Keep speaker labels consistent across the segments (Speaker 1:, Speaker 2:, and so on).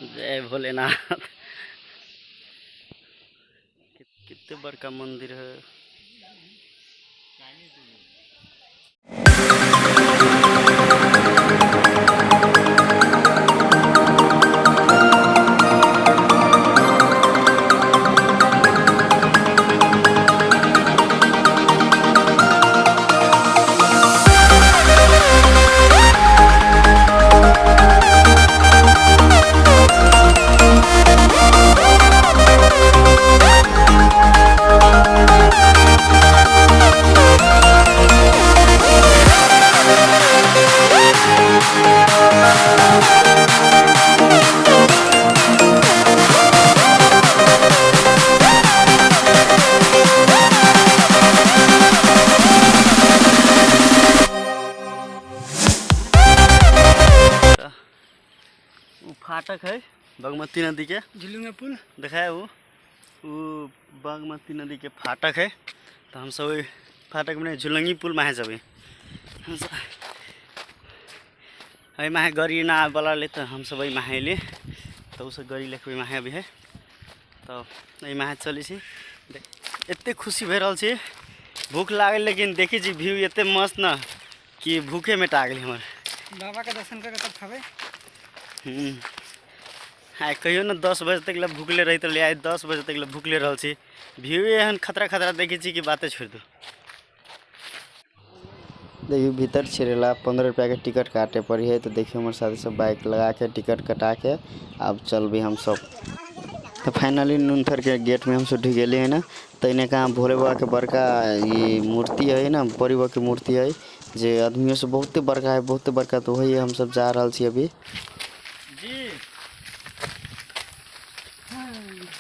Speaker 1: जय भोलेनाथ। कितने बड़का मंदिर है। वो फाटक है बागमती नदी के।
Speaker 2: झुलुंगा पुल
Speaker 1: देखाए वो बागमती नदी के फाटक है। तो हम सब ओहि फाटक में झुलंगी पुल माहे जबे। हम सब एहि माहे गाड़ी ना आबे ले, तो हम सब एहि माहे अयली, तो ओसब गाड़ी लेके ओहि माहे अभी है, तो एहि माहे चलै छी। एते खुशी भए रहल छी, भूख लागल, लेकिन देखै छी व्यू एते मस्त न कि भूखे मेटा गेल हमर।
Speaker 2: बाबा के दर्शन करके तब खाबे।
Speaker 1: आइ कहियो ने 10 बजे तक ले भूखले रहित रहलियै, आइ 10 बजे तक ले भूखले रहल छी। व्यू एहन खतरा खतरा देखै छी कि बाते छोड़ि दू।
Speaker 3: देखियो भीतर छिड़ेला 15 रुपया के टिकट काटे पड़ी है। तो देखियो हमारे साथी सब बाइक लगा के टिकट कटा के अब चल भी हम सब। तो फाइनली नुनथर के गेट में हम सब ढुक गेलियै है ना। तो इन्हें कहाँ भोले बाबा के बड़का ये मूर्ति है ना, बड़ी बड़ा के मूर्ति है जे आदमियों से बहुते बड़का है, बहुते बड़का। तो वही हम सब जा रहा छी अभी।
Speaker 4: जी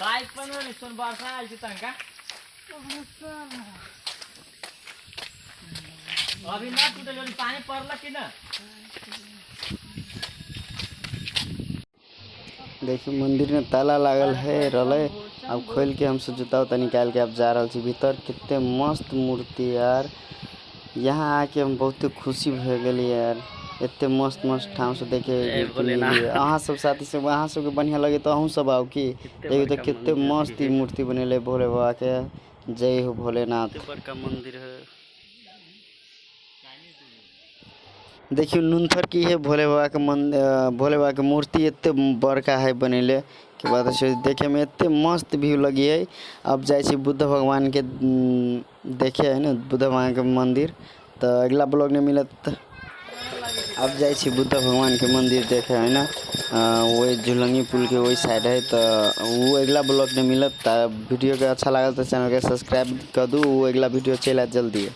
Speaker 4: बाइक पर न सोनबरसा आयल छी तनका अभी ना टूटल, अभी पानी पड़ल कि ना।
Speaker 3: देखियो मंदिर में ताला लागल है रहले, अब खोल के हम सब जूता उता निकाल के अब जा रहल छी भीतर। कितने मस्त मूर्ति यार, यहाँ आके हम बहुत खुशी भए गेली यार। एते मस्त मस्त ठाम से देखे
Speaker 1: जय भोलेनाथ।
Speaker 3: अहाँ सब साथी सब अहाँ सबके बढ़िया लगे तो अहूँ सब आउ की। देखियो तो
Speaker 1: बड़का
Speaker 3: कितने
Speaker 1: मंदिर
Speaker 3: मस्त ई मूर्ति बनेले भोले बाबा के। जय हो भोलेनाथ।
Speaker 1: कितने बड़का मंदिर है।
Speaker 3: देखियो नुनथर की है भोले बाबा के भोले बाबा के मूर्ति एते बड़का है बनेले के बाद से देखे में एते मस्त व्यू लगी है। अब जाइ छी बुद्ध भगवान के देखे है ना, बुद्ध भगवान के मंदिर। तो अगला ब्लॉग में मिलत। अब जाइ छी बुद्ध भगवान के मंदिर देखे है ना, वही झुलंगी पुल के वही साइड है। तो वो अगला ब्लॉग में मिलत। तो वीडियो के अच्छा लागल तो चैनल के सब्सक्राइब कर दू, वो अगला वीडियो चलि आयत जल्दी।